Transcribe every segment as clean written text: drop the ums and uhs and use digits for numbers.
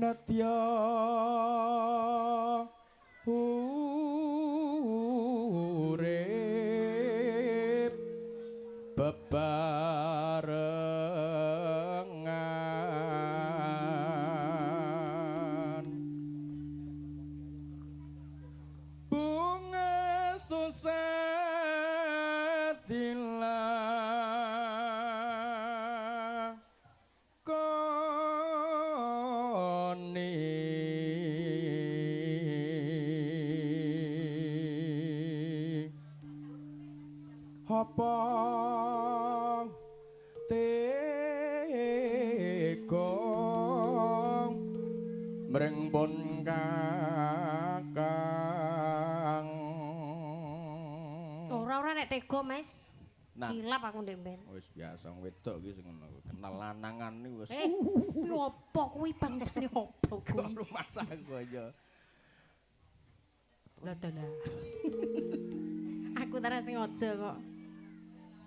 Nadya urip bebarengan bunga susah dilakoni apa tega mring pun kakang. Ora nek tega, Mas. Nah. Kilap aku ndek ben. Wis biasa wedok iki sing ngono kenal lanangan niku wis. Kuwi opo kuwi bangsane opo kuwi? Rumah aku aja. Lah dalah. Aku tara sing aja kok.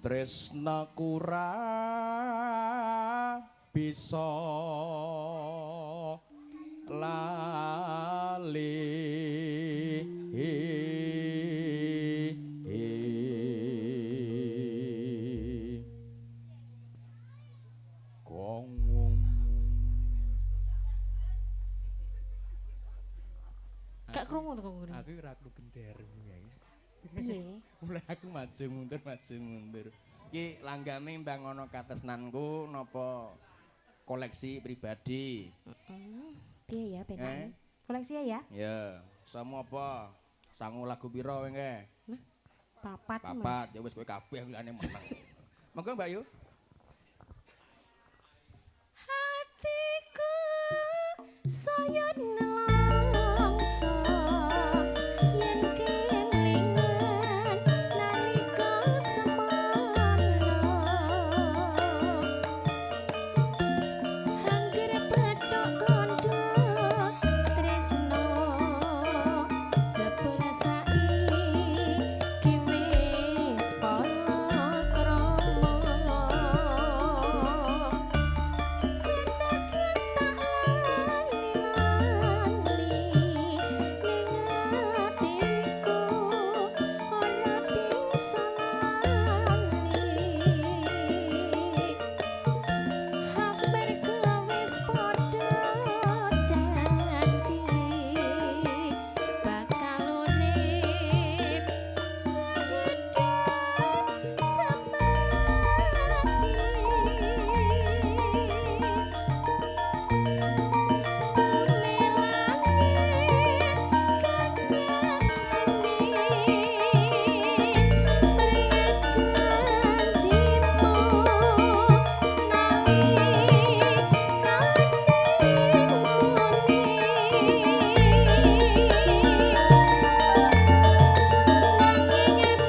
Tresna kura bisa lali. Gong. Gak krungu to kok ngene. Aku ora krungu gender. Piye? Mulai aku maju mundur. Iki langgame mbang ana katresnanku napa koleksi pribadi. Piye ya penake? Koleksi ya? Ya, samu apa? Sangu lagu pira kowe? Nah, papat, Mas. Papat, ya wis kowe kabeh liyane meneng. Monggo Mbak Yu. Hatiku saya nelongso yen kelingan nalika semono hangger pethuk kondo tresno jebul saiki wis palakrama. Senadyan tak lali-lali ning atiku ora bisa lali. Hampir wis padha janji bakal urip sehidup semati. Bumi langit kang nyakseni peringat janjimu nalikane muni. Nanging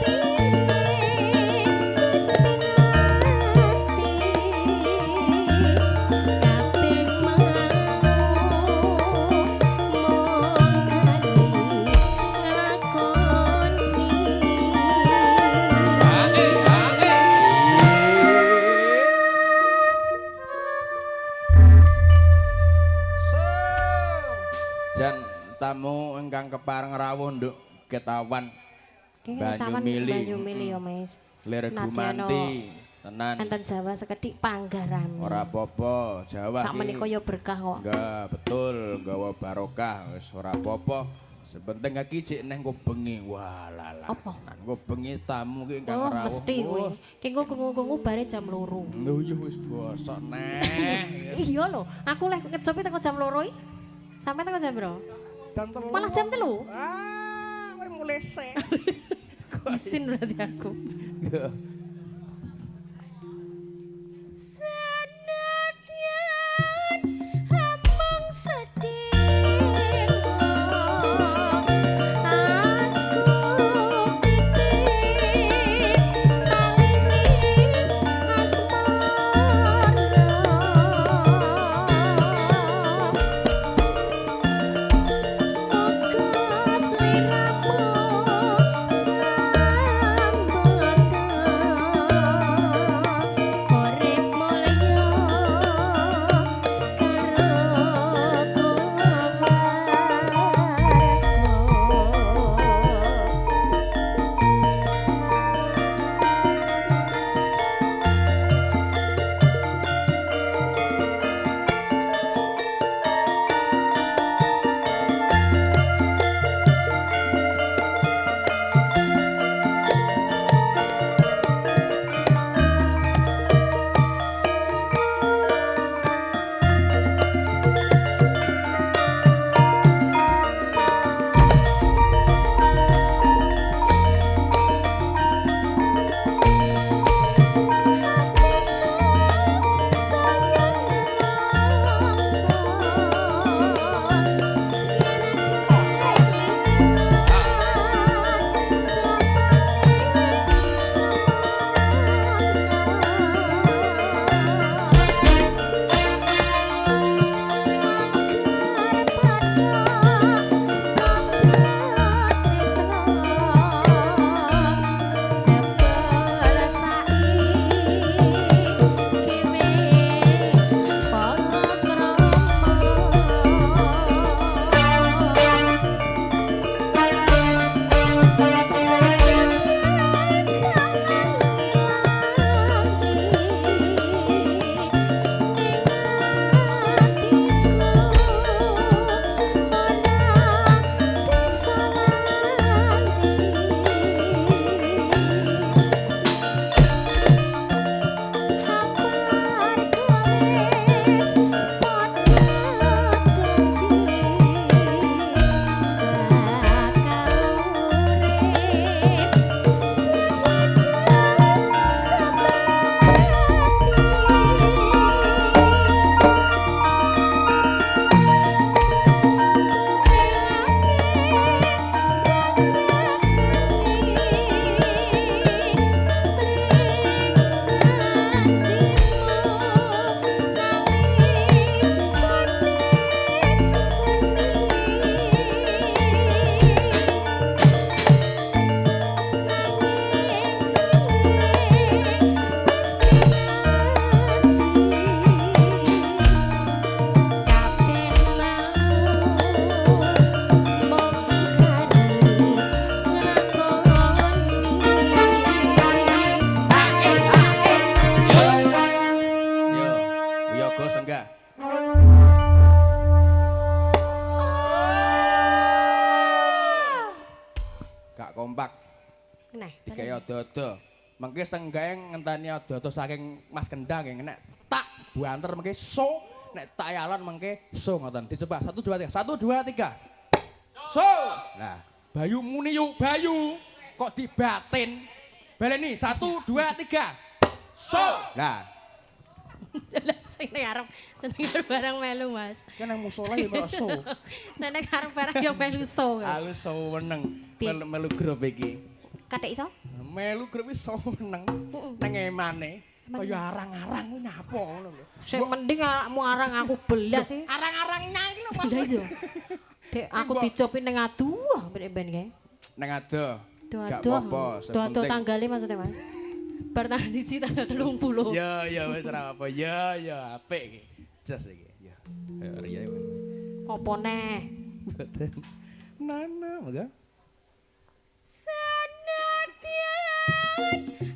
piye wis pinasti kabeh mau mung kari nglakoni. Jan tamu ingkang kepareng rawuh nduk Ketawan Ketawan Banyumili. Banyumili ya, Mas. Lir Nadyan gumanti tenan. Enten Jawa sekedhik panggarane. Ora apa-apa, Jawa Sak menika ya berkah kok. Enggak, betul, nggawa barokah wis ora apa-apa. Sepenting iki jek neh engko bengi. Wah lalah. Apa? Engko bengi tamu ki ingkang Oh, rawuh. mesti kuwi. Ki engko krungu-krungu bare jam 2. Lho iya wis bosok neh. Iya lho, aku leh ngejopi teko jam 2 iki. Sampai teko jam piro? Jam 3. Malah jam 3. Ah, kowe mulai sik. Isin berarti aku. Senadyan amung sedih aku titip taline asmara. Muga sliramu sambaten Ado-ado. Mengke senggae ngenteni ado-ado saking Mas Kendang nggih nek tak buanter mengke so, nek tak alon mengke so ngoten. Dicoba 1 2 3. 1 2 3. So. Nah, Bayu muni yuk Bayu. Kok dibatin? Baleni 1 2 3. So. Nah, Sing ning arep, sing ning arep barang melu, Mas. Kan nang musola ya melok so. Sing ning arep barang ya melu so. Aku seneng Piye? melu melu grup iki. Kathik iso? Melu grup iki seneng. Nang emane kaya arang-arang kuwi nyapa ngono lho. Sing mending awakmu arang aku belas sih. Arang-arang nyang iki lho Mas. Lah iya. Dek aku dicopi ning aduh ben-ben kae. Nang adoh. Gak Aduh. apa-apa, sing Aduh penting. tanggale maksudnya, Mas. Bar tanggal 1 tanggal 30. Ya ya wis ora apa. Ya ya apik iki. Jos iki. Ya. Ayo riya. Apa neh? Mboten. Nana, monggo. Senadyan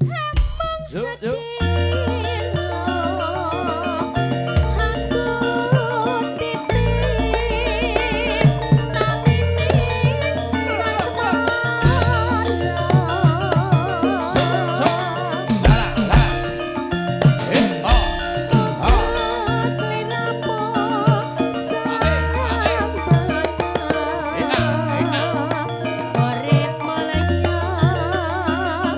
amung Yuk, yuk. sedih aku titip taline asmara. So, so. La la. Eh, oh. Oh. Sliramu Eh, ah, eh, ah. Urip mulya kerap kelawan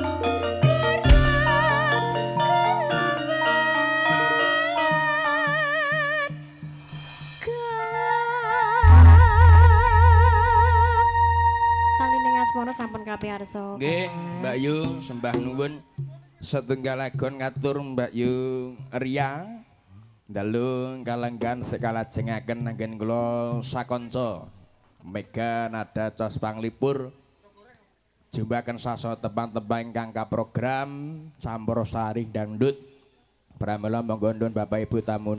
Talining asmara sampun kapiyarsa. Nggih, Mas. Mbak Yu, sembah nuwun. Setunggal agon ngatur Mbak Yu Ria. Dalu kalenggan sekalajengaken anggen kula sakanca. Mega nada cos panglipur. Jumbaken sasa tembang-tembang ingkang kaprogram Campur Sari Dangdut. Pramila monggo ndun Bapak Ibu tamu.